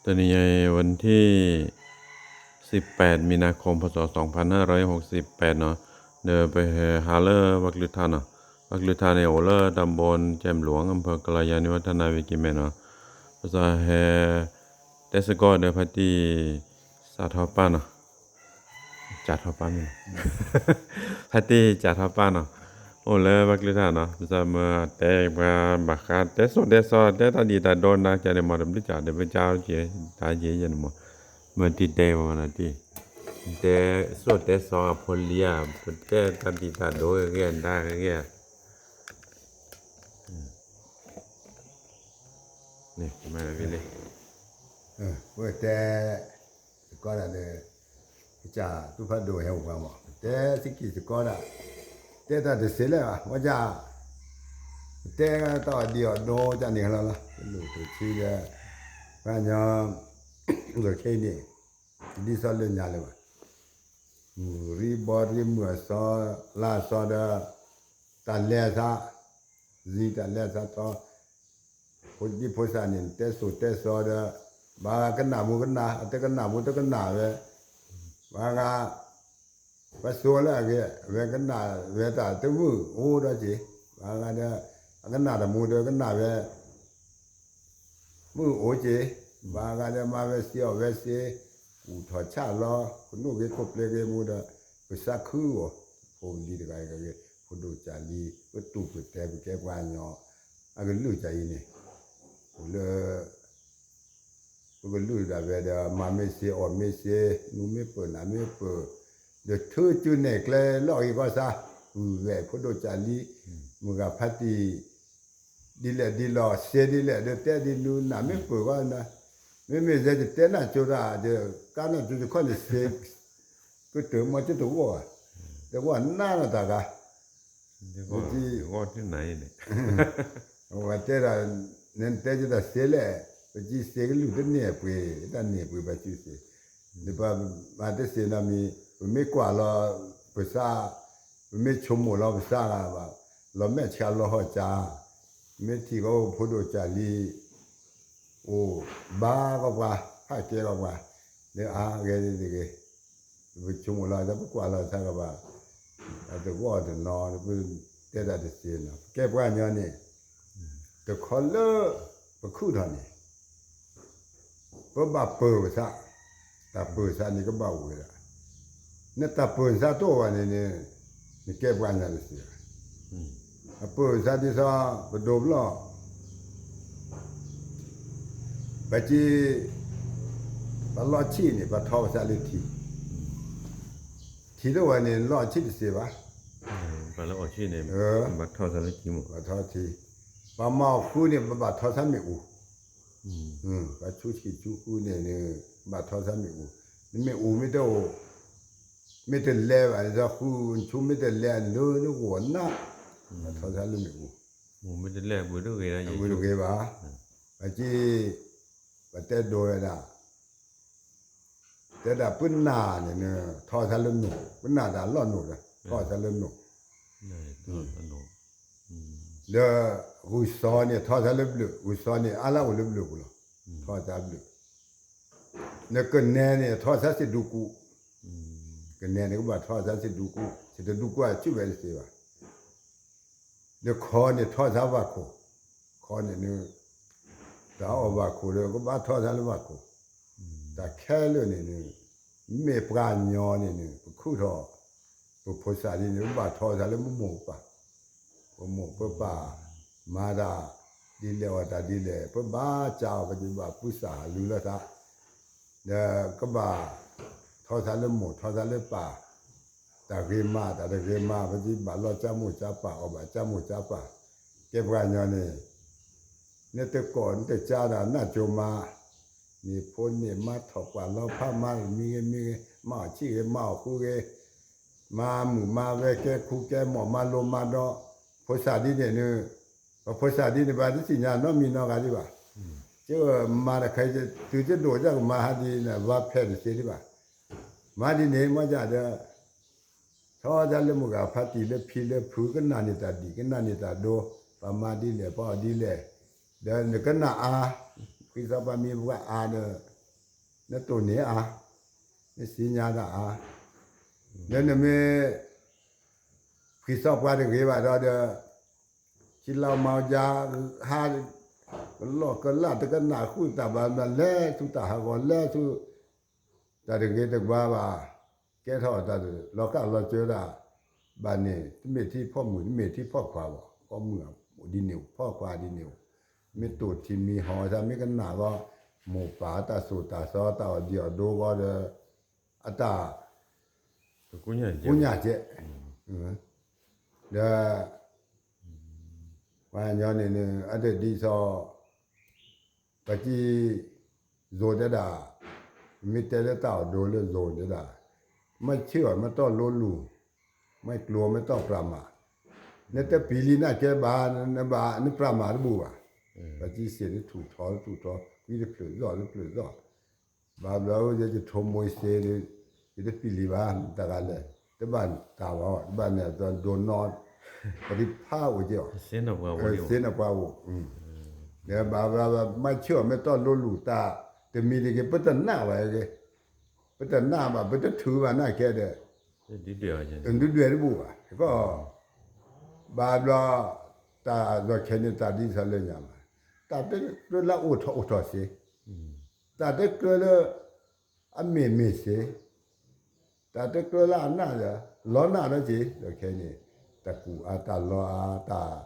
တနံၤအံၤ วันที่ สิบแปด มีนาคม พ.ศ. สองพันห้าร้อยหกสิบแปด နီၤ, ဒီးပဟဲဟးလၢဘၣ်ကျုးထါနီၤ, ဘၣ်ကျုးထါန့ၣ် အိၣ်လၢ ตำบลแจ่มหลวง อำเภอกัลยาณิวัฒนาเวกิแมน နီၤ, ပစးဟဲ တဲစ့ၢ်ကီးဒီးဖါတံၢ် စးထီၣ်ပၢ်နီၤ စးထီၣ်ပၢ်မ့ၢ် ဖါတံၢ်စးထီၣ်ပၢ်နီၤ, အိၣ်လၢဘၣ်ကျုးထါနီၤ, ပစးမၢတဲပှၤဘၣ်ဃးတဲစိၤတဲစီ တဲတၢ်ဒ်တၢ်ဒိနၤကန့ၣ် မ့ၢ်တဘျုးကဒီး ပကၠီက့ၤ တၢ်ယဲယဲန့ၣ်မ့ၢ်, မ့ၢ်တံၢ်တဲဝဲနီၤတံၢ်, တဲစိၤတဲစီအဖိလံဧါ, ပတဲတၢ်ဒ်တၢ်ဒိဂ့ၤဂ့ၤဒၣ်ဂ့ၤဂ့ၤ န့ၣ် မ့ၢ်ဝဲလံ ဝဲတဲ စ့ၢ်ကီးဒၣ်ဒီး ကစၢ်သူၣ်ဖးဒိၣ်ဟဲအိၣ်ပှၤမး တဲစ့ၢ်ကီးစ့ၢ်ကီးဒၣ်, တဲတၢ်တစ့လၢၤဘၣ် ဝဲကၢ် တဲတၢ်အီၤဒံးအီၤဒိကန့ၣ်လီၤလီၤ ကလူၢ်တဆံဒီး ပှၤညီ ခဲအံၤန့ၣ် ဒ်သိးလၢညါလၢၤဘၣ် မုၢ်ရံဘီရံမုၢ်အစီ လါအစီဒီး တၢ်လဲၤအသး စံးတၢ်လဲၤအသးထီ ဖိဒံဖိသၣ်န့ၣ် တဲစိၤတဲစီဒီး ဘၣ်ကနၣ်မူကနၣ် အတကနၣ်မူတကနၣ်ဝဲ ဘၣ်ဂၤ ပစိၤလၢအဂ့ၤ အဝဲကနၣ်ဝဲတၢ်တမုာ်အိၣ်ဒီးက့ၤ ဘၣ်ဂၤဒီး အကနၣ်တမူဒီးကနၣ်ဝဲ မုၢ်အိၣ်က့ၤ ဘၣ်ဂၤဒီးမၤဝဲစ့အီၣ်ဝဲစ့ ကူၣ်ထီၣ်ဆၣ်လီၤ ကနိၣ်ဂ့ၤခိၣ်ပျဲဂ့ၤမူဒီး ပသးခုအီၤ ဖိလံၤတဂၤဂ့ၤ ဖိဒိၣ်ကၢ်လံၤ ပတူၢ်ပတဲပကဲပှၤကညီ အကလုၢ်ကၢ်အံၤန့ၣ် အိၣ်လၢ ပကလုၢ်ဒၣ်ဝဲဒီး မၤမ့ၢ်စ့အီၣ်မ့ၢ်စ့ နူမ့ၢ်ပၢၢ်နၤမ့ၢ်ပၢၢ် ဒီးထုကၠူနဲၣ်ကျဲလီၢ်ဂ့ၤကီၢ်ဆၣ် ဝဲၢ်ဖိဒိၣ်ကၢ်လံၤ မုၢ်ဂၤဖါတံၢ် ဒ်လဲၣ်ဒ်လဲၣ် စ့ဒ်လဲၣ်ဒီးတဲဒ်နူနၤမ့ၢ်ပၢၢ်ဂီၢ်နၤ မ့မ့ၢ်စ့ယတဲနၢ်ကၠိတၢ် ယကါနၢ်ကၠိတခီန့ၣ်စ့ ကတၢၢ်မီၤကတဂီၢ်ဘၣ် တဂီၢ်နၢ်လီၤတၢ်ဂၤ အဝဲတဲဒၣ် နတဲယတၢ်စ့လဲၣ် ပစံးစ့ကလုၢ်တန့ၢ်အပှ့ၤ တၢ်န့ၢ်အပှ့ၤဘၣ်စံးစ့ နပမၤတစ့နီတမံၤ ပမ့ၢ်ကွၢ်လီၤပသး ပမ့ၢ်ဆိကမိၣ်လီၤပသးဂၤဘၣ် လီၤမဲာ်ဆှးလီၤဟီၣ်ကၠါ မ့ၢ်ထံၣ်ကီးဖိဒိၣ်ကၢ်လံၤ အိၣ်ဘါကီးပှၤ ဟးကဲကီးပှၤ လၢအါဂ့ၤတဂ့ၤ ပဆိကမိၣ်လီၤ ပကွၢ်လီၤသးကဘၣ် အတဂီၢ်တနီၤ ပတဲတၢ်တစ့နီၤ ပကဲပှၤကညီန့ၣ် တခီလၢပခူၣ်ထီၣ်န့ၣ် ပဘၣ်ပၢၢ်ပသး တၢ်ပၢၢ်သးန့ၣ်ကဘၣ်အိၣ်ဝဲဒၣ် နတၢ်ပၢၢ်သးတအိၣ်ဘၣ်န့ၣ်န့ၣ် နကဲပှၤကညီတစ့ဘၣ် အပၢၢ်သးဒ်သိး ပဒိးဘျီၣ် ပစံး ပလီၢ်ဆံၣ်န့ၣ် ပထီပသးလၢထံ ထံတအိၣ်ဘၣ်န့ၣ် လီၢ်ဆံၣ်တစ့ဘၣ် ဘၣ်ထီသးလၢထံ ပမၤအီၣ်ဃုန့ၣ် ပဘၣ်ထီသးမ့ၣ်အူ ပဆူဆံးဆူဃုန့ၣ် ဘၣ်ထီသးမ့ၣ်အူ နမ့ၣ်အူမ့ၢ်တအိၣ် မ့ၢ်တလဲၤဘၣ် ဒ်သိးဃုဆူမ့ၢ်တလဲၤ နဂီၢ်နၢ် ဘၣ်ထီသးလၢမ့ၣ်အူ မ့ၢ်တလဲၤ အပှ့ၤတဂ့ၤဘၣ် ပစံး ပတဲဒိးဝဲဒၣ် တဲဒၣ်ပနၢ်န့ၣ် ထီသးလၢနိၣ် ပနၢ်တၢ်လီၢ်နိၣ်ဒီး ထီသးလၢနိၣ် ဒီးဂုၢ်စီၤန့ၣ် ထီသးလၢဘျုး ဂုၢ်စီၤန့ၣ် အါလၢအိၣ်လၢဘျုးပူၤလီၤ ထီသးဘျုး နကနဲန့ၣ် ထီသးစံးဒူကူၣ် ကနဲန့ၣ်ကဘၣ်ထီသးစံးဒူကူၣ် စံးတဒူကူၣ်အစုၣ်ဝဲတသ့ဘၣ် ဒီးခီန့ၣ်ထီသးဘၣ်ခိၣ် ခီန့ၣ်န တၢ်အီၣ်ဘၣ်ခိၣ်ဒီး ကဘၣ်ထီသးလၢဘၣ်ခိၣ် တၢ်ခဲလၢာ်န့ၣ်န့ၣ် မ့ၢ်ပှၤကညီန့ၣ်န့ၣ် ပခူၣ်ထီၣ် ပဖိသၣ်ဒ်န့ၣ် ပဘၣ်ထီသးလၢပမိၢ်ပပၢ် ပမိၢ်ပပၢ် မၤတၢ်ဒ်လဲၣ်အီၣ်တၢ်ဒ်လဲၣ် ပဘၣ်ကးအီၤ ပကဘၣ်ပုၢ်သၣ်ဟးလူၤလၢသး ဒီးကဘၣ်ထီသးလၢမိၢ်ထီသးလၢပၢ် တၢ်ဂ့ၤမးတၢ်တဂ့ၤမး ပကဘၣ်လီၤကၠါမိၢ်ကၠါပၢ် အီၣ်ဘၣ်ကၠါမိၢ်ကၠါပၢ် ကဲပှၤကညီန့ၣ် နတကိးနတကၠါဒီးနၢ်ကၠိမး န့ၢ်ဖိန့ၢ်မါထီၣ်ပှၢ်လီၤဖးမါ မံဂ့ၤမံဂ့ၤ မၤအီၣ်ဆံးဂ့ၤ မၤအီၣ်ဃုဂ့ၤ မၤမုာ်မၤဝဲကဲခူကဲမီၣ်မၤလိမၤဒီး ဖိသၣ်ဒ်န့ၣ်န့ၣ် ပဖိသၣ်ဒ်န့ၣ် ပှၤတသ့ၣ်ညါနီတမံၤနီတဂၤဒံးဘၣ်. ကမၤတခါ တုၤကဒိၣ်ကကမၤဟးဒ်န့ၣ် ဝါဖဲတသ့ဒံးဘၣ်. မၤဒ်န့ၣ် မ့ၢ်ဒ်ဒီး ထီဒါလၢမုၢ်ဂၤဖါတံၢ်လၢဖံလၢဖု ကနၣ်န့ၢ်တၢ်ဒံၣ် ကနၣ်န့ၢ်တၢ်ဒိ ပှၤမၤဒ်လဲၣ် ပှၤအီၣ်ဒ်လဲၣ် ဒီးနကနၣ်အါ ဃံသးပှၢ်မံၤပှၢ်အါဒီး နတိၢ်န့ၢ်အါ, နစံညါတၢ်အါ, လၢနမ့ၢ် ဖှံသီပှၤတဂ့ၤဘၣ်ဒီးဒီး ဆံလီၤမၤယါ ဟါ ကလီၢ်ကလၢ်တကနၣ်ဃုာ်တၢ်ဘၣ်မး လဲၤဆူတၢ်ဟးဂီၤ လဲၤဆူ တၢ်တဂ့ၤတဘၣ်ဘၣ်, ကဲထီၣ်တၢ်လီၤစၢၤတၢ်ဘၣ်န့ၣ် တမ့ၢ်ထံဖီမုၢ် တမ့ၢ်ထံဖီခွါဘၣ်, ဖီမုၢ်ဒ်န့ၣ် ဖီခွါဒ်န့ၣ်, မ့ၢ်တိၢ်ထံမံၤဟီၣ်သး မ့ၢ်ကနၣ်ဂီၤ မိၢ်ပၢ်တၢ်သိၣ်တၢ်သီ တၢ်အီၣ်ဒံၣ်အီၣ်ဒိဂီၢ်ဒီး အတၢ် ကူညၣ်ကဲး, ဒီး ပှၤညီန့ၣ်န့ၣ် အတဒ်သိး ပကံ ယိၤတဲဒၣ်, မ့ၢ်တဲလၢတၢ်အီၣ်ဒိလၢယိၤတဲဒၣ်, မ့ၢ်ဆ့ၣ်အီၤ မ့ၢ်တီၢ်လိလူၢ်, မ့ၢ်ကျိၤ မ့ၢ်တီၢ်ပြးမး, နတပံၤလံနကဲဘၣ်, နဘၣ်နပြးမးတဘူၣ်ဘၣ်, ပကံစ့ၣ်တထူၣ်ထီတထူၣ်ထီ ကွံတဖျၢၣ်သီၣ်တဖျၢၣ်သီၣ် ဘၣ်ဘျီယထိၣ်မိၢ်စ့ၣ်ဒီး ယတပံၤလံဘၣ် တဂၤလဲၣ်, တဘၣ်တၢ်ဘၣ်, တဘၣ်န့ၣ် ဒိးနီၢ် ပရံဖးအိၣ်က့ၤအီၤ, စ့နပှၤအိၣ်, ဒီးဘၣ်ဘျီ မ့ၢ်ဆ့ၣ်အီၤ မ့ၢ်တီၢ်လိလူၢ်တၢ် တမံၤတဂ့ၤ ပတနာ်ဘၣ်ဂ့ၤ, ပတနာ်ဘၣ် ပတထုးဘၣ်နာ်ကဲဒီး ဒုးဒွဲၣ်တဘူၣ်ဘၣ်, ကီ ဘၣ်ဘျီ တၢ်ဒီးခဲန့ၣ် တၢ်ဒ်သိးလၢညါမး, တၢ်တကြၢးလၢအအိၣ်ထီၣ်အိၣ်ထီၣ်စ့, တၢ်တကြၢးလၢ အမ့ၢ်မ့ၢ်စ့, တၢ်တကြၢးလၢအနၢ်ဒီး လီၤနၢ်ဒီးက့ၤ ဒီးခဲန့ၣ် တၢ်ကူၣ်အါတၢ်လီအါ တၢ်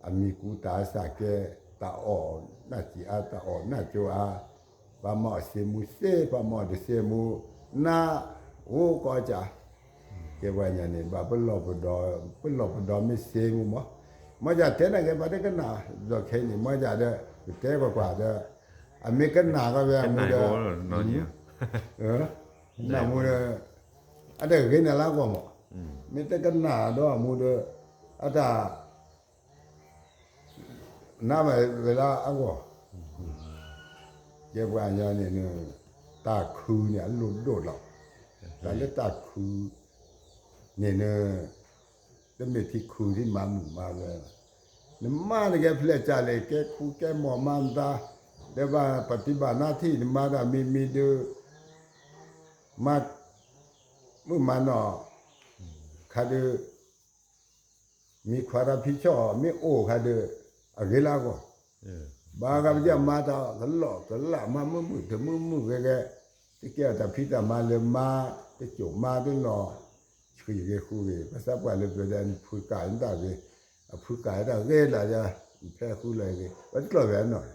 အမံၤကူတၢ်အစၢ်ကဲ, တၢ်အီၣ်နၢ်စံာ်အါ တၢ်အီၣ်နၢ်ကၠိအါ, ပှၤမၤအီၣ်စ့မူစ့ ပှၤမၤအီၣ်တစ့မူ နၢ် အိၣ်ကိးကၢ်, ကဲပှၤညါန့ၣ် ဘၣ်ပလီၢ်ပဒီ ပလီၢ်ပဒီမ့ၢ်စ့မူမး, မ့ၢ်ယတဲနာ်က့ ပှၤတကနၣ် ဒီးခဲအံၤန့ၣ် မ့ၢ်ယၤဒီး ပတဲကွၢ်ကွၢ်ဒီး အမ့ၢ်ကနၣ်ကီးဝဲအမူဒီး နၢ်မူဒီး အတဂ့ၤန့ၣ်လၢအဂီၢ်မး, မ့ၢ်တကနၣ်ဒီးအမူဒီး အတၢ် နၢ်ဘၣ်ဝဲလၢအဂီၢ်, ကဲပှၤညါန့ၣ် တၢ်ခုန့ၣ် အလိၣ်ဒိၣ်လီၤ, တၢ်လၢတၢ်ခုန့ၣ် တမ့ၢ်ထံခုထံမၤမုာ်မၤဝဲဘၣ်, နမၤတကဲဖျဲၣ်ကၢ်လဲၣ် ကဲခူကဲမီၢ်မၤနသး, ဒီးဘၣ်ပတံဘၣ်နါထံၣ် နမၤတၢ်မံၤမံၤဒုး မၤ မုၣ်မၤနီၢ် ခါဒုး မံၤခွါတၢ်ဖံးဆီၣ် မ့ၢ်အိၣ်ခါဒီး အဂ့ၤလၢအဂီၢ်, ဘၣ်ဂၤပယီၤမၤတၢ်ကလီၢ်ကလၢ် မၤမုာ်မုာ်တမုာ်မုာ်ဂ့ၤဂ့ၤ, တကဲအတၢ်ဖံးတၢ်မၤလၢမၤ တစိၢ်မၤတလီၢ်, ဆှံဂ့ၤဃုဂ့ၤ ဘၣ်ဆၣ်ပှၤလၢပျၢၤဒီး နဖုကၢ်နတၢ်ဂ့ၤ, အဖုကၢ်တၢ်ဂ့ၤလၢယၤ, နဖဲဃုလီၤဂ့ၤ ပတကျီၢ်ဝဲအနီၢ်,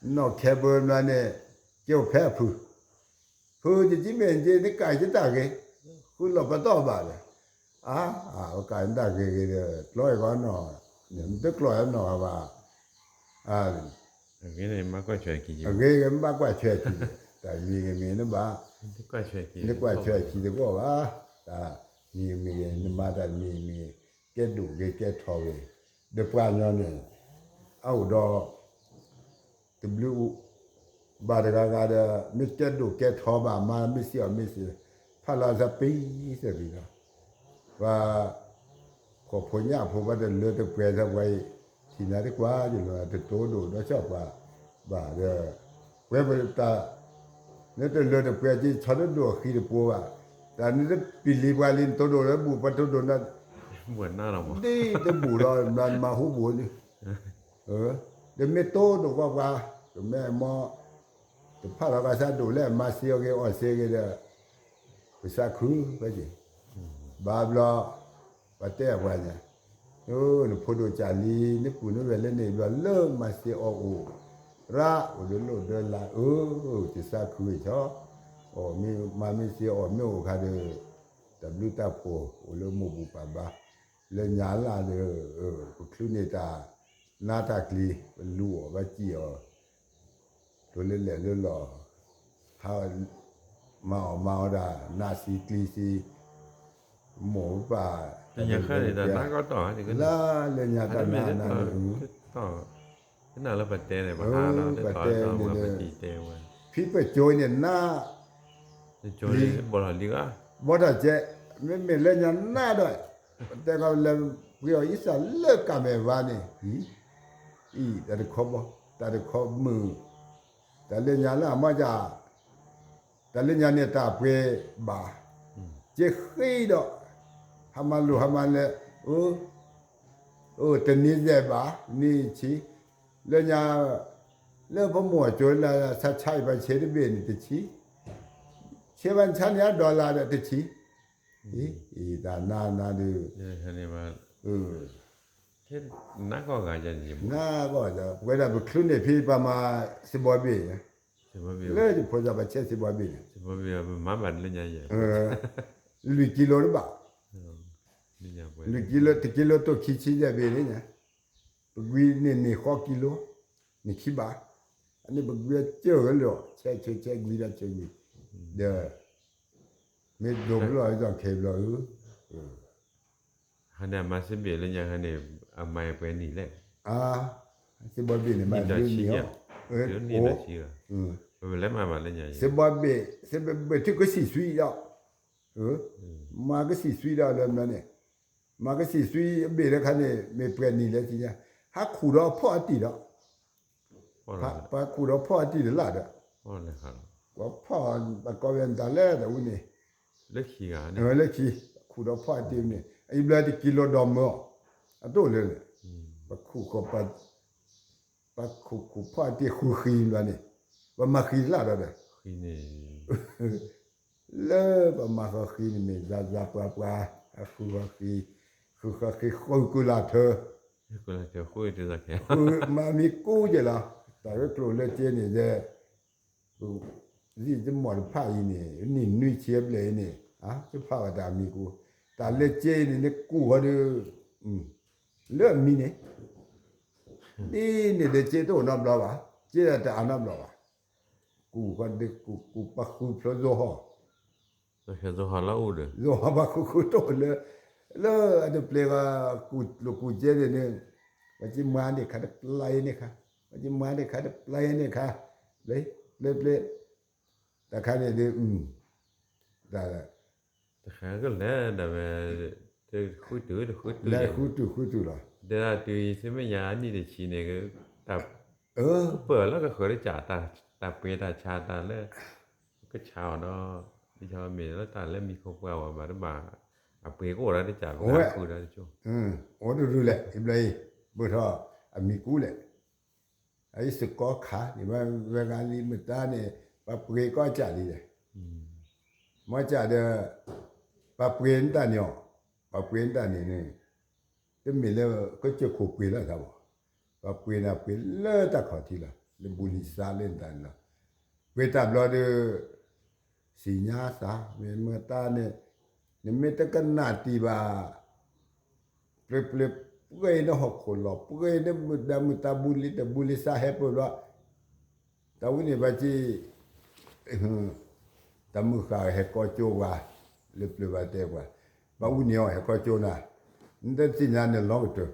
နီၢ်ခဲဘၢမၤန့ၣ် ကဲအိၣ်ဖဲအဖု ဖုယကံမ့ၢ်က့ နကၢ်ယတၢ်ဂ့ၤ, ဃုလီၤပတီၢ်ဘၣ်ဒီး, အါ, အကၢ်နတၢ်ဂ့ၤဂ့ၤဒီး ကျီၢ်အဂီၢ်နီၢ်, နတကျီၢ်အနီၢ်ဘၣ်, အဂ့ၤဂ့ၤမ့ၢ်ဘၣ်ကွၢ်ဆွဲခံ, တၢ်မံၤဂ့ၤမ့ၢ်နဘၣ်, နကွၢ်ဆွဲခံတဂီၢ်ဘၣ်, တၢ်မံၤဂ့ၤမ့ၢ်ဂ့ၤ နမၤတၢ်မံၤမ့ၢ်ဂ့ၤ ကဲဒိၣ်ဂ့ၤကဲထီၣ်ဂ့ၤ, ဒီးပှၤညီန့ၣ် အအိၣ်ဒီး တဘျုး ဘၣ်တဂၤဂၤဒီး မ့ၢ်ကဲဒိၣ်ကဲထီၣ်ဘၣ်မၤ မ့ၢ်စံးအီၤမ့ၢ်စံး, ဖးလီၤသးပံစဲးပံလီၤ, ပှၤ ခိၣ်ဖိညၣ်ဖိ ပှၤတလၢတပှဲၤသးပှၤအံၤ, ထံၣ်နၤတကွၢ်ယလီၤ တတိၤဒိၣ်ဒီးဆီၣ်ပှၤဘၣ်ဒီး, ပှဲၤပတၢ် နတလၢတပှဲၤက့ ဆီတဒိၣ်အဃံတပှဲၤဘၣ်, တၢ်နတပံၤလံပှၤလံ နတိၤဒိၣ်လၢဘူၣ် ပှၤတိၤဒိၣ်နၤ ဒ်တဘူၣ်လီၤ မၤဟူဘူၣ်န့ၣ် တမ့ၢ်တိၤဒိၣ်ကွၢ်ပှၤ, တမ့ၢ်မ့ၢ် တဖးလီၤကစၢ်ဒိၣ်လဲၣ် မၤစ့အီၤဂ့ၤ အီၣ်စ့ဂ့ၤဒီး ပသးခုဖဲက့ၤ, ဘၣ်ဘျီ ပတဲပှၤညါ, နဖိဒိၣ်ကၢ်လံ နပုၢ်နဝဲၢ်လၢန့ၣ်ဘျီ လၢမၤစ့အီၤအိၣ် ရၢ အိၣ်ဒီးလိၣ်ဒၢလၢ အၢ တသးခုဂ့ၤဆီ, အီၣ်မ့ၢ်မၤမ့ၢ်စ့အီၣ်မ့ၢ်အိၣ်ခါဒီး တၢ်ဘျုးတၢ်ဖှိၣ်အိၣ်လၢမိၢ်ပူၤပၢ်ဘါ, လၢညါလၢ်ဒီး ပချုးန့ၢ်တၢ် နါတၢ်ကျံၤ ပလူၤအီၣ်ဘၣ်စံၣ်အီၤ တိၤလၢလဲၣ်လၢလီၢ်, ဟးမၤအီၣ်မၤအီၣ်ဒၣ် နးစံးကျံၤစံး, မိၢ်ပၢ် လၢညါတၢ်နါန့ၣ် ပတဲန့ၣ် ဖံပကၠိန့ၣ် နါ ဘီထီၣ်ကဲ, မ့မ့ၢ်လၢညါနါဒီး ပတဲကီးလၢ ပှ့ၤအီၤအံသၣ်လၢကၢ်မဲာ်ဝါန့ၣ် အံၤ တၢ်တခီဘီ တၢ်တခီမုၢ် တၢ်လၢညါလၢအမၤကၢ် တၢ်လၢညါန့ၣ်တၢ်ပှဲၤဘၣ်, ကဲဃ့ဒီး ဟးမၤလိာ်ဟးမၤလဲၤ, အိၣ်တနံၤယဲၢ်ဘၣ်, နံၣ်ဆံ, လၢညါ လၢပမိၢ်အကၠိလၢဆါဆါအံၤ ပှၤဆဲးတဘ့ၣ်န့ၣ်တဆံ, ဆဲးဘၣ်ဆါန့ၣ်အ dollar ဒီးတဆံ, အံၤတၢ်နါနါဒုး နါကီၢ်ဂၤ, ပဝဲဒၣ်ပချုးန့ၣ်ဖဲပမၤစ့ဘီဘ့ၣ်, လၢဖိသၣ်ပှၤဆဲးစ့ဘီဘ့ၣ်န့ၣ် လွံၢ်ကံလိတဘၣ်, လွံၢ်ကံလိ တကံလိတိၢ်ခံဆံယဲၢ်ဘ့ၣ်န့ၣ်ညါ, ပကွံာ်န့ၢ်န့ၢ်ဃီ ကံလိ, န့ၢ်ခံဘၣ်, အန့ၣ်ပကွံာ်အစၢၢ်ဝဲလီၤ ဆဲးဆဲးဆဲးကွံာ်ဒီးဆဲးကွံာ်, ဒီး မ့ၢ်ဒိးဘျီၣ်အီၤခဲဘျီဧၢ, ဟန့ၣ်အမၤစ့ဘ့ၣ်လၢညါဟန့ၣ် အမၤပှဲၤနံၣ်လဲၣ်, စ့ဘီဘ့ၣ်န့ၣ်မၤဒ်န့ၣ်အီၤ, စ့ဘီဘ့ၣ် စ့ဘီဘ့ၣ်ထုကစံၣ်စွံဒီး, မၤကစံၣ်စွံဒီးလၢမ့ၢ်န့ၣ်, မၤကစံၣ်စွံအဘ့ၣ်လၢခါန့ၣ် မ့ၢ်ပှဲၤနံၣ်လဲၣ်သ့ၣ်ညါ, ဟးခူၣ်ဒီးဖီၣ်အတံၢ်ဒီး, ပှၤခူၣ်ဒီးဖီၣ်အတံၢ်တလၢ်ဒီး, ပှၤဖီၣ် ပှၤကိးဝဲဒၣ်လၢတၢ်ဝံန့ၣ်, လၢခံ, ခူၣ်ဒီးဖီၣ်အတံၢ်န့ၣ် အံၤဘျီတကံလိဒီးမၢအီၤ, အတိၢ်လၢန့ၣ်, ပှၤခူၣ်ဃီ ပှၤခူၣ်ခူၣ်ဖီၣ်အတံၢ်ဃုာ်ဃံဘျီန့ၣ်, ပှၤမၤဃံတလၢ်ဒီးဒီး လၢပမၤဃီဃံန့ၣ်မ့ၢ် ယၤယၤပှၤပှၤ, အဃုဃီဃံ, ဃုဃီဃံဃုကုၢ်လၢ်ထၢ, မၤမံၤကူက့ၤလီၤ, တၢ်ဂ့ၢ်ကျိၤလၢက့န့ၣ်, ယံာ်တမီၢ်တဖၣ်အံၤန့ၣ် နံၣ်နွံဆံအဘျဲၣ်အံၤန့ၣ်, ယဖးဘၣ်တၢ်မံၤကူ, တၢ်လၢက့အံၤန့ၣ် နကူၣ်ဃီဒီး, လၢအမံၤန့ၣ် ဒ်န့ၣ်ဒီးက့တအိၣ်နီတဘျီဘၣ်, က့ဒီးတအါနီတဘျီဘၣ်, ကူၣ်ဃီဒီးကူၣ်ကူၣ် ပှၤဃုဖျိ ယိၤဟီၣ် ယိၤဟီၣ် ပှၤဃုဃုတအိၣ်လၢ, လၢအတပျဲၤဘၣ်, ကူၣ်လိာ်ကူၣ်ကဲန့ၣ်န့ၣ်, ပှၤက့မၤန့ၢ်ခါတပျဲၤန့ၣ်ခါ, ပှၤက့မၤန့ၢ်ခါတပျဲၤန့ၣ်ခါ, ပျဲပျဲ, တၢ်ခါန့ၣ်ဒီး, တၢ် တခါကလဲၤဒၣ်ဝဲ, တဃုတုၤတဃုတုၤ, ဃုတုၤဃုတုၤလီၤ, တဲဒၣ်တုၤယဆ့မဲာ်ညါနံၣ်တဆံန့ၣ်, တၢ်, ကပၢၢ်လၢကဃၢၤတကး, တၢ်ပှ့ၤတၢ်ဆါတၢ်လၢ, ကဆါအီၤဒီး, မ့ၢ်လၢတၢ်လၢမံၤခိၣ်ပှၢ်ဝဲဘၣ်တဘၣ်, အပှ့ၤကအိၣ်ဒီးတကး, အိၣ်တရူးလဲၣ် အံၤဘျီအံၤ, ဘၣ်ထီၣ်, အမံၤကူလဲၣ် အအံၤစကီခါန့ၣ် ဝဲဂၤလံမတၤန့ၣ်, ပှၤပှ့ၤကီၢ်ကးလံဒီး, မ့ၢ်ကးဒီး, ပှၤပှ့ၤနတၢ်န့ၣ်အီၤ, ပှၤပှ့ၤနတၢ်န့ၣ်န့ၣ်, တမ့ၢ်လၢကစၢၢ်ခိၣ်ပှ့ၤလီၤသးဘၣ်, ပှၤပှ့ၤန့ၣ်ပှ့ၤလၢတၢ်ခီၣ်ထံးလီၤ, လၢဘူလံၤစါလၢနတၢ်န့ၣ်လီၤ, ပှ့ၤတၢ်ဘျီဒီး စံၣ်ညါသး မ့ၢ်မတၤန့ၣ်, နမ့ၢ်တကနၣ်တံၢ်ဘၣ်, ပျဲပျဲ, ပှ့ၤနဟီၣ်ခိၣ်လီၤ, ပှ့ၤနမုၢ်ဒါမုၢ်တၢ်ဘူလံၤတဘူလံၤစါဟဲပၢၢ်ဘျီ, တၢ်ဝံန့ၣ်ဘၣ်က့ တၢ်မုၢ်ဃာ်ဟဲကီကၠိပှၤ, လၢပျၢၤဘၣ်တဲပှၤ, ဘၣ်အူန့ၢ်အီၤဟဲကီကၠိနၤ, နတသ့ၣ်ညါန့ၣ်လီၤကတၢၢ်,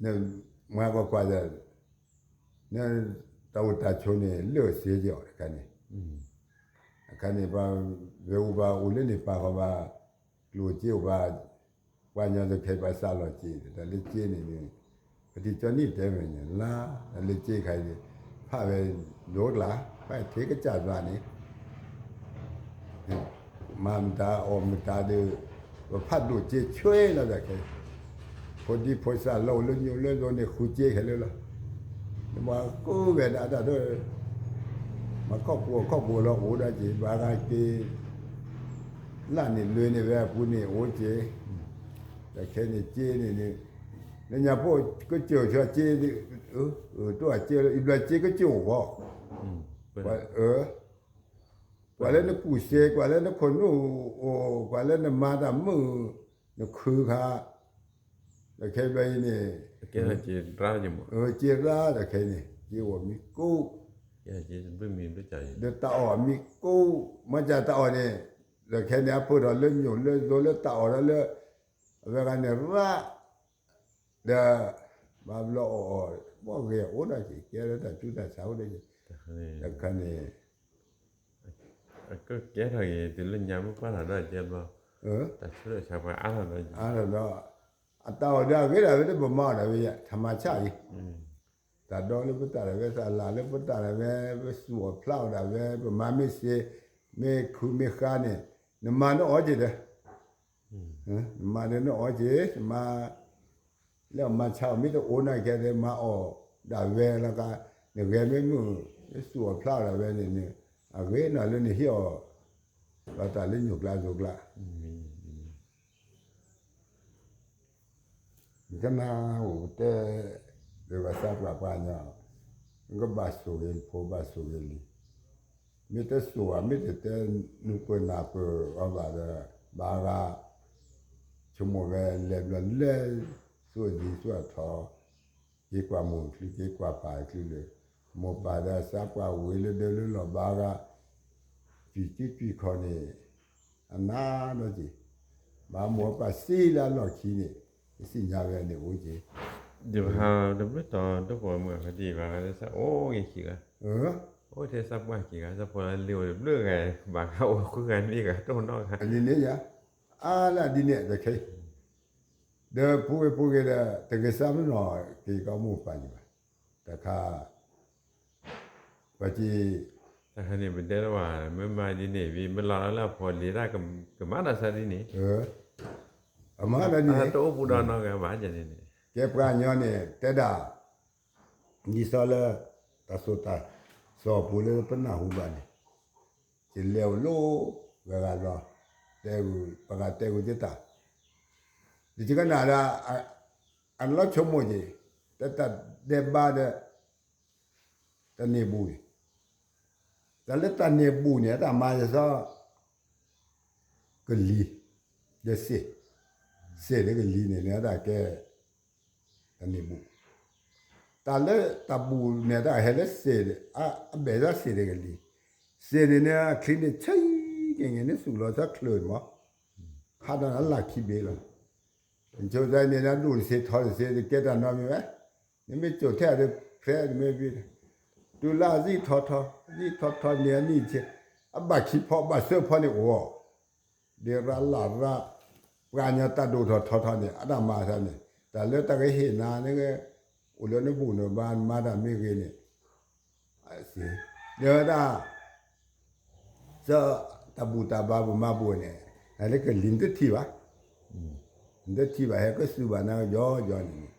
နမၤကွၢ်ကွၢ်ဒီး, နတၢ်အိၣ်တၢ်ဆိးန့ၣ် လၢာ်စ့ၢ်ကီးအီၤတခါန့ၣ်, အခါန့ၣ် ပှၤဝဲအိၣ်ဘၣ်အိၣ်လၢန့ၣ်ပာ်ဃီဘၣ်, ကျိၣ်စ့အိၣ်ဘၣ်, ပှၤညီလၢခဲပှၤစးလီၤစ့, တၢ်လၢစ့န့ၣ်န့ၣ်, ပထံၣ်ကၠီနံၣ်တဲဝဲန့ၣ်လၢ, တၢ်လၢစ့ခါအံၤ, ဖးဝဲလိၤကျါ, ဖးထဲကစၢ်စွာန့ၣ် မၤမတၤအီၣ်မတၤဒီး, ပဖးဒိၣ်စ့ဆွဲလီၤတၢ်ခဲ, ဖိဒံဖိသၣ်လၢအိၣ်လၢညိးလၢဒိးန့ၣ်ဃုစ့ခဲလၢာ်လီၤ, နမၤဃုဝဲဒၣ်တၢ်ဒီး, မၤခီၣ်ပူၤအီၣ်ခီၣ်ပူၤလီၤအိၣ်ဒၣ်က့ၤ ဘၣ်ဂၤက့ၤ လၢန့ၣ်လွဲန့ၣ်ဝဲအပူၤန့ၣ်အိၣ်က့ၤ, တၢ်ခဲန့ၣ်စ့န့ၣ်န့ၣ်, လၢညါဖိကစၢၢ်ဆၢစ့, တအိၣ်စ့လၢအံၤဘျီစ့ကစၢၢ်အိၣ်ဃီ, ပှၤလၢနကူၣ်စဲ, ကွၢ်လၢနခိၣ်နူာ်အိၣ်, ကွၢ်လၢနမၤတၢ်မုာ်, နခုခါ, တၢ်ခဲဘျီအံၤန့ၣ်, စ့ရါတၢ်ခဲန့ၣ် စ့အိၣ်မံၤကူ, ဒီးတၢ်အီၣ်မံၤကူ, မ့ၢ်ကၢ်တၢ်အီၣ်န့ၣ်, တၢ်ခဲန့ၣ် အဖုထီၣ်လၢညိးလၢဒိးလၢတၢ်အီၣ်ဒီးလၢ, အဝဲဂၤန့ၣ်ရၣ်, ဒီး, ဘၣ်ဘျီအီၣ်အီၣ်, ဘၣ်ဂ့ၤအိၣ်ဒၣ်က့ၤ ကဲလၢတၢ်ဆူးတၢ်ဆါအိၣ်ဒၣ်က့ၤ, တၢ်ခဲန့ၣ် ကဲထီၣ်က့ၤ တုၤလၢညါမ့ၢ်ကွၢ်ထီၣ်ဒီးကဲဘျီ, တၢ်ဆူးတၢ်ဆါပှၤအါထီၣ်ဒီး, အါထီၣ်ဒီး, အတၢ်အီၣ်ဒီးအဂ့ၤဒၣ်ဝဲတဘၣ်မၤအီၣ်ဒၣ်ဝဲယဲ ထမၤဆၣ်အံၤ, တၢ်ဒီလၢပတၢ်ဒၣ်ဝဲ တၢ်လၢပတၢ်ဒၣ်ဝဲ ပစူၢ်အီၣ်ဖျါအီၣ်ဒၣ်ဝဲ ပမၤမ့ၢ်စ့ မ့ၢ်ခုမ့ၢ်ဃါန့ၣ် နမၤနအီၣ်က့ၤဒီး နမၤဒီးနအီၣ်က့ၤ နမၤ လၢအမၤဆါအီၣ်မ့ၢ်တအိၣ်နာ်က့ဒီး မၤအီၣ်ဒၣ်ဝဲလီၤက နဂဲၤမ့ၢ်မုာ် စူၢ်အီၣ်ဖျါအီၣ်ဒၣ်ဝဲန့ၣ်န့ၣ် အဂ့ၤနီၢ်လၢနဟ့ၣ်အီၣ် လီၤတၢ်လၢညိၣ်ကျါစိကျါ နကနၣ်အိၣ်တဲ ဒီးဘၣ်ဆၣ်ပှၤပှၤညီ နကဘၣ်ဆိၣ်ဂ့ၤဖိဘၣ်ဆိၣ်ဂ့ၤလံၤ မ့ၢ်တဆိၣ်ဘၣ် မ့ၢ်တတဲနုာ်ပၢၢ်နၢ်ပၢၢ်အီၤဘၣ်ဒီး ဘၣ်ဂၤ ဆိကမိၣ်ဝဲလဲၤဘျီလဲၤ သူၣ်အဒံးသူၣ်အထီ က့ၤကွၢ်မိၢ်အချံ က့ၤကွၢ်ပၢ်အချံလၢ မိၢ်ပၢ်ဒီးသးပှၢ်ဝံၤလၢဒၢလၢလီၢ်ဘၣ်ဂၤ ကွံာ်ကံကွံာ်ခီၣ်န့ၣ် အနါဒီးက့ၤ ဘၣ်မိၢ်ပၢ်စံးလၢအလီၢ်ခံန့ၣ် ယသ့ၣ်ညါဝဲန့ၣ်အိၣ်က့ၤ ယဘၣ်တဘျုးတီၤဒိၣ်ပိာ်မုၣ်အဖါတံၢ်ဘၣ် အိၣ်ဂ့ၤခံဂၤ အိၣ်ထဲသးပှၢ်ခံဂၤ သးဖိလၢလ့အိၣ်တဘျုးဂၤ ဘၣ်ဂၤအိၣ်ဃုဂၤန့ၣ်ဂၤ တအိၣ်နီတဂၤ အန့ၣ်န့ၣ်ယါ အါလၢဒ်န့ၣ်တခဲ ဒီးဖိဂ့ၤဖိဂ့ၤဒီး တဂ့ၤစးမနီၤ က့ၤကီမိၢ်ပၢ်န့ၣ်ဘၣ် တခါ ပှၤက့ၤ တခါန့ၣ် ပတဲလီၤဘၣ် မ့ၢ်မၤဒ်န့ၣ် ဝံၤမ့ၢ်လီၤလၢအဖိလံၤတၢ်ကမၤတၢ်ဆါဒ်န့ၣ် အမၤဒ်န့ၣ် တအိၣ်ပူၤဒီးနီတဂၤဘၣ်န့ၣ် ကဲပှၤကညီန့ၣ် တဲဒၣ် ဒ်သိးလၢ တၢ်သိၣ်တၢ်သီပူၤလၢပနၢ်ဟူဘၣ်န့ၣ် ယလဲၤအိၣ်လၢဂၤဂၤလီၤ တဲဂုာ် ပှၤဂၤတဲဂုာ်က့ၤတၢ် ယကနၣ်ဒၣ် အလီၤဆိကမိၣ်က့ၤ တၢ်တၢ်ဒဲးဘးဒီး တၢ်န့ၢ်ဘူၣ်န့ၣ် တၢ်လၢတၢ်န့ၢ်ဘူၣ်န့ၣ် တၢ်မၤယသီ ကလံၤ ဒီးစ့ၢ် စ့ၢ်ဒီးကလံၤန့ၣ် န့ၣ်တၢ်ကဲ တၢ်န့ၢ်ဘူၣ် တၢ်လၢတၢ်ဘူၣ်န့ၣ် တၢ်ဟဲလၢစ့ၢ် အဘဲၣ်သီစ့ၢ်ဒီးကလံၤ စ့ၢ်န့ၣ်န့ၣ် အချံန့ၣ်ဆံးက့ၤန့ၣ် သူၣ်လီၤသီချၢၣ်မး ဖးဒီးအလၢ်ခံဘ့ၣ်လီၤ နဆိသးန့ၣ် နဒိၣ်တသ့ထီတသ့ တကဲတၢ်နီတမံၤဝဲ နမ့ၢ်စိာ်ထဲအီၤဒီး ဖဲနမ့ၢ်ဘ့ၣ် တုၤလၢအသံၣ်ထီထီ သံၣ်ထီထီန့ၣ်အနံၣ်ဆ့ အဘၣ်ခံဖီဘၣ်သၢဖီန့ၣ်အိၣ် ဒ်ရၤလၢ်ရၤ ပှၤကညီတၢ်ဒိၣ်ထီၣ်ထီထီန့ၣ် အတၢ်မၤသးန့ၣ် တၢ်လၢတၢ်ကဟ့ၣ်နၤန့ၣ် အိၣ်လၢနဘူၣ်နဘါ နမၤတၢ်မ့ၢ်ဂ့ၤန့ၣ် စ့ၢ် ဒီးဒၣ် သၢ တၢ်ဘူၣ်တၢ်ဘါပမၤဘူၣ်န့ၣ် နလၢကလံၤနတထံၣ်ဘၣ် နတထံၣ်ဘၣ် ဟဲက့ၤစူၢ်ဘၣ်နၤကယီကယီန့ၣ်န့ၣ်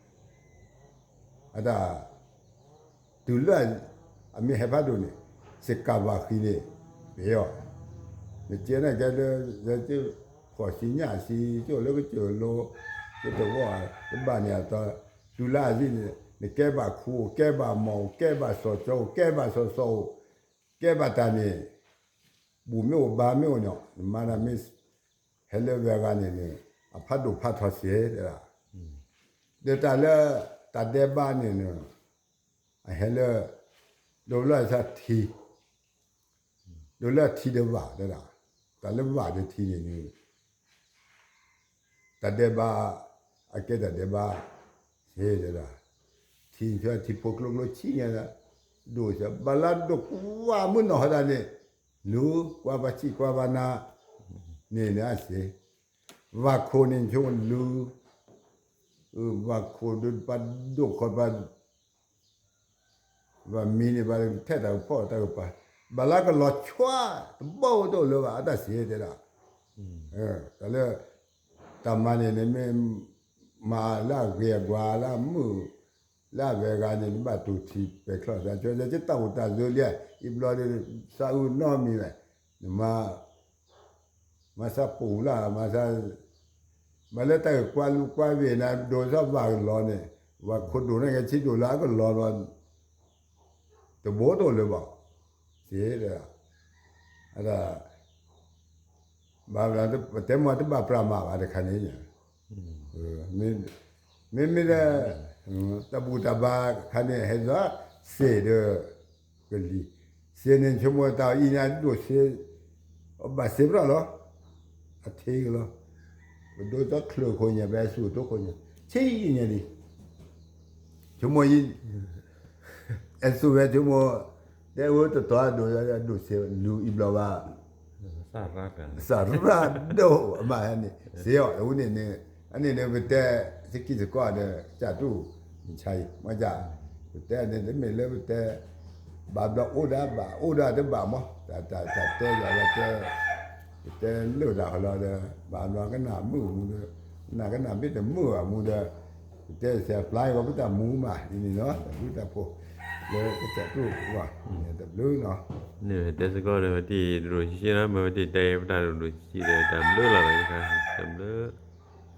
အတၢ် တုၤလၢ အမ့ၢ်ဟဲဖးဒိၣ်န့ၣ် စကၤဘၣ်ဃံန့ၣ် ပ့ၤအီၤ နကဲန့ၣ်ကဲလၢ ဖှီၣ်ဆံညၣ်ဆံ ကၠိၣ်လၢကစၢၢ်လိ ကတဝီၢ် တဘၣ်န့ၣ်အတီ တုၤလၢအသံၣ်န့ၣ် နကဲဘၣ်ခူ ကဲဘၣ်မီၢ် ကဲဘၣ်စီၤကၠီ ကဲဘၣ်စီၤစီၤအိၣ် ကဲဘၣ်တၢ်န့ၣ် ဘူၣ်မ့ၢ်အိၣ်ဘါမ့ၢ်အိၣ်န့ၣ် နမၤတၢ်မ့ၢ် ဟဲလၢဝဲဂၤန့ၣ်န့ၣ် အဖးဒိၣ်ဖးထီစ့ၢ်တဲဒၣ် ဒီးတၢ်လၢ တၢ်ဒဲးဘးန့ၣ်န့ၣ် အဟဲလၢ ဒိးလၢအထံ ဒိးလၢအထံဒီးဘၣ်တဲဒၣ် တၢ်လၢဘၣ်ဒီးထံန့ၣ်န့ၣ် တၢ်ဒဲးဘး အကဲတၢ်ဒဲးဘး စ့ၢ်တဲဒၣ် ထံဆၢထံဖိကျိကျိဆံညါ ဒိၣ်စၢ် ဘၣ်လၢဒိၣ်ကွၢ်မုၢ်နီၢ်ဟီဒၣ်န့ၣ် လူၤကွၢ်ပှၤဆံးကွၢ်ပှၤနၤ န့ၣ်န့ၣ်အစ့ၢ် ဝၤခိၣ်န့ၣ်ဆိလူၤ ဝၤခိၣ်ဒီးပှၤဒိၣ်ခီၣ်ပှၤ ပှၤမံၤန့ၣ် ပှၤထဲတၢ်ကဖီၣ်တၢ်ကပၤ ဘၣ်လၢကလီၤဆွါ တဘီတအိၣ်လၢၤဘၣ် အတၢ်စ့ၢ်တဲဒၣ် တၢ်လၢ တၢ်မၤန့ၣ်န့ၣ်မ့ၢ် မၤလၢအဂ့ၤအကွာ်လၢအမုာ် လၢအဝဲဂၤန့ၣ် နဘၣ်တူၢ်ထံပဲာ်ချီၣ်သး ကၠီကၠီတၢ်အိၣ်တၢ်သိးလံ အံၤဘျီဒီး သးအုးနီတမံၤဝဲ နမၤ မၤသးပူၤလၢ မၤသး မၤလၢတၢ်ဂ့ၢ်ကွၢ်လူၤကွၢ်ဝ့ၢ်နၤ ဒိးသီၣ်ဘၣ်ကလီန့ၣ် ဝၤခိၣ်ဒိၣ်န့ၣ်ကဆံးဒိၣ်လၢအကလီဘျီ တဘိတအိၣ်လၢၤဘၣ် စ့ၢ်တဲဒၣ် အတၢ် ဘၣ်ဘျီ ပတဲမ့ၢ်တဘၣ်ပြးမးဘၣ်တခါန့ၣ် မ့မ့ၢ်လၢ တၢ်ဘူၣ်တၢ်ဘါခါန့ၣ် ဟဲလီၤ စ့ၢ်ဒီး ကလံၤ စ့ၢ်န့ၣ် ဆိကမိၣ်တၢ်အံၤန့ၣ် ဒိၣ်စ့ၢ် ဘၣ်စ့ၢ်ပြးလီၤ အထံကလီၤ ပဒိးသီချၢၣ်ခိၣ်ညါ ပအဲၣ်စူၣ်တိခိၣ်ညါ ဆံးညါလံ ဆိကမိၣ်အံၤ အဲၣ်စူၣ်ဝဲဆိကမိၣ် တဲအၢတတီၤဒိၣ် ဒိၣ်စ့ၢ်လူၤအံၤဘျီဘၣ် စၢ်ရၣ်ဒိၣ်အမးန့ၣ် စ့ၢ်အီၤ အဝဲန့ၣ်န့ၣ် အန့ၣ်န့ၣ် ပတဲ သကံၢ်သကီဒီး ကၢ်တူၢ် မဆါအံၤ မ့ၢ်ကၢ် ပတဲန့ၣ် တမ့ၢ်လၢပတဲ ဘၣ်ဘျီအိၣ်ဒၣ်ဘၣ် အိၣ်ဒၣ်တဘၣ်မး တၢ်တဲယၤလၢတဲ ပတဲလၢာ်တၢ်ဃီလီၤဒီး ဘၣ်ဘျီကနၣ်မုာ်မူဒီး နကနၣ်မ့ၢ်တမုာ်ဘၣ်မူဒီး ပတဲစဲးဖျါအံၤဂီၤ ပတၢ်မူမးဒ်န့ၣ်လီၤ တၢ်ဘျုးတၢ်ဖှိၣ် လၢကစၢ်ကျိၤဝဲ တဘျုးလီၤ န့ၣ်တဲစ့ၢ်ကီးဒီး ဝဲတံၢ်တဒိၣ်ဆံးဆံးနီၤ မ့ၢ်ဝဲတံၢ်တဲပတၢ်ဒိၣ်ဒိၣ်ဆံးဆံးဒီး တၢ်ဘျုးလီၤ တၢ်ဘျုး